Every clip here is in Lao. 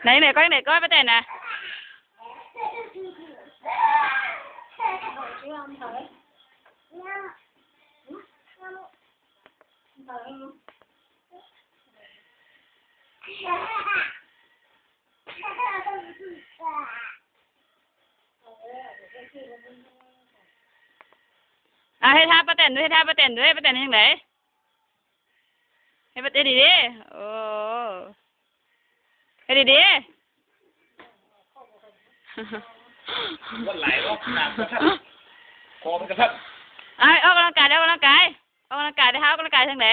ໃນ ໃນກ້ອຍ ໃນກ້ອຍ ປ້າແຕນນະ. ອ່າ ເຮັດທ່າປ້າແຕນດ້ວຍ ເຮັດທ່າປ້າແຕນດ້ວຍ ປ້າແຕນເຮັດຈັ່ງໃດ? ເຮັດ ເຮັດດີໆ ໂອ້ ເຮັດດີໆ. ມັນຫຼາຍເນາະ ນ້ຳກະທັນ ຄອມັນກະທັນ. ເອົາ ອອກກຳລັງກາຍ ອອກກຳລັງກາຍ ອອກກຳລັງກາຍ ໄດ້ ເຮົາອອກກຳລັງກາຍຈັ່ງໃດ?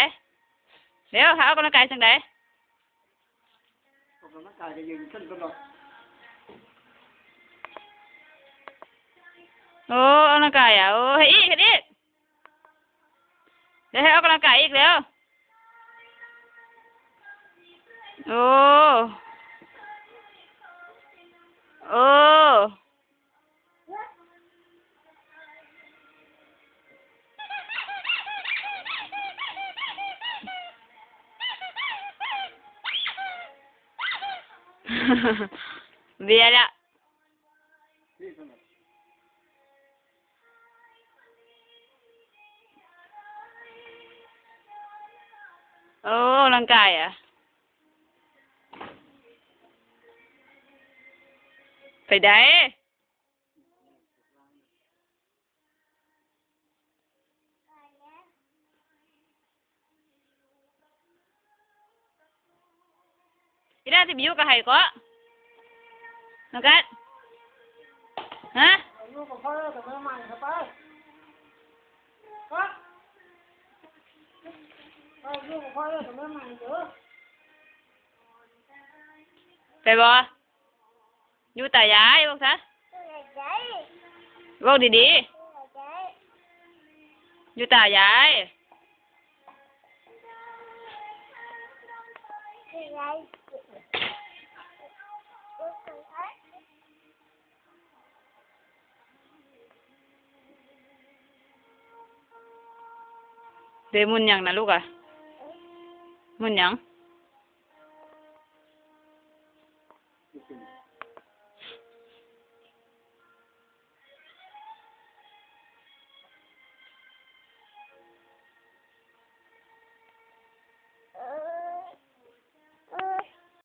ເຮັດ ເຮົາອອກກຳລັງກາຍຈັ່ງໃດ? ອອກກຳລັງກາຍກະຢືນຂຶ້ນຕະຫຼອດ. ໂອ້ ອອກກຳລັງກາຍອະ ໂອ້ ເຮັດອີກ ເຮັດອີກ. ເຮັດ ເຮັດ ອອກກຳລັງກາຍອີກແລ້ວ. ໂອ້ ໂອ້ ເບຍລະ. ໂອ້ ອອກກຳລັງກາຍອະ ໄປໃດ. ອີ່ດາຊິໄປຢູ່ກັບໃຜເກາະ ນ້ອງກັດ? ຮະ? ຢູ່ກັບພໍ່ກັບແມ່ໃໝ່ ໄປ ໄປ ຢູ່ກັບພໍ່ກັບແມ່ໃໝ່ເດີ. ໄປບໍ່? ຢູ່ຕາຍາຍ ເວົ້າຊະ ເວົ້າດີໆ ຢູ່ຕາຍາຍ. ເດ ໝຸນຫຍັງນະລູກອະ? ໝຸນຫຍັງ?